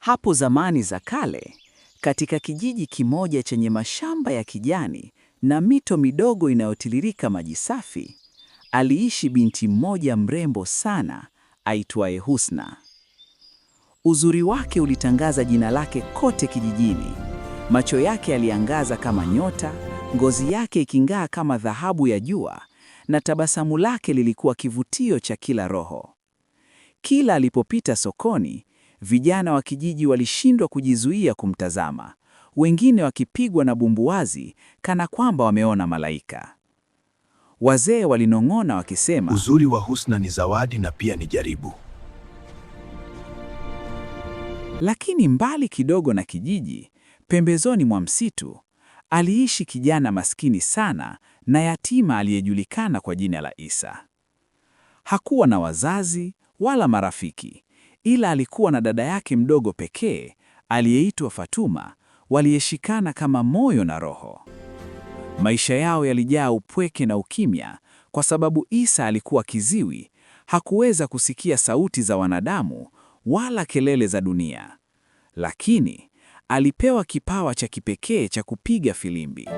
Hapo zamani za kale, katika kijiji kimoja chenye mashamba ya kijani na mito midogo inayotiririka maji safi, aliishi binti mmoja mrembo sana aitwaye Husna. Uzuri wake ulitangaza jina lake kote kijijini. Macho yake yaliangaza kama nyota, ngozi yake iking'aa kama dhahabu ya jua, na tabasamu lake lilikuwa kivutio cha kila roho. Kila alipopita sokoni, vijana wa kijiji walishindwa kujizuia kumtazama, wengine wakipigwa na bumbuazi kana kwamba wameona malaika. Wazee walinong'ona wakisema, Uzuri wa Husna ni zawadi na pia ni jaribu. Lakini mbali kidogo na kijiji, pembezoni mwa msitu, aliishi kijana maskini sana na yatima aliyejulikana kwa jina la Isa. Hakuwa na wazazi wala marafiki, ila alikuwa na dada yake mdogo pekee aliyeitwa Fatuma, waliyeshikana kama moyo na roho. Maisha yao yalijaa upweke na ukimya, kwa sababu Isa alikuwa kiziwi, hakuweza kusikia sauti za wanadamu wala kelele za dunia. Lakini alipewa kipawa cha kipekee cha kupiga filimbi.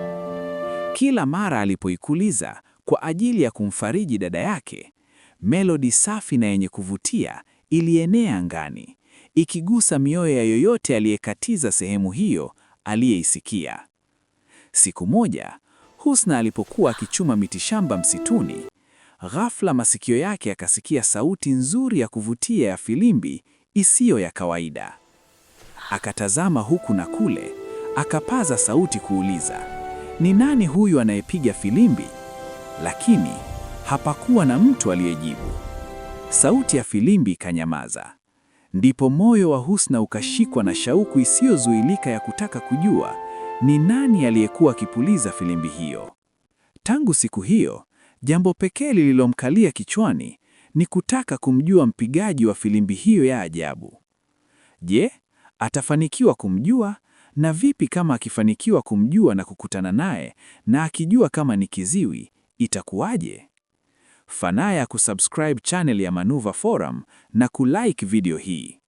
Kila mara alipoikuliza kwa ajili ya kumfariji dada yake, melodi safi na yenye kuvutia ilienea angani, ikigusa mioyo ya yoyote aliyekatiza sehemu hiyo aliyeisikia. Siku moja, Husna alipokuwa akichuma mitishamba msituni, ghafla masikio yake yakasikia sauti nzuri ya kuvutia ya filimbi isiyo ya kawaida. Akatazama huku na kule, akapaza sauti kuuliza, ni nani huyu anayepiga filimbi? Lakini hapakuwa na mtu aliyejibu. Sauti ya filimbi ikanyamaza. Ndipo moyo wa Husna ukashikwa na shauku isiyozuilika ya kutaka kujua ni nani aliyekuwa akipuliza filimbi hiyo. Tangu siku hiyo, jambo pekee lililomkalia kichwani ni kutaka kumjua mpigaji wa filimbi hiyo ya ajabu. Je, atafanikiwa kumjua? Na vipi kama akifanikiwa kumjua na kukutana naye na akijua kama ni kiziwi, itakuwaje? Fanaya kusubscribe channel ya Manuva Forum na kulike video hii.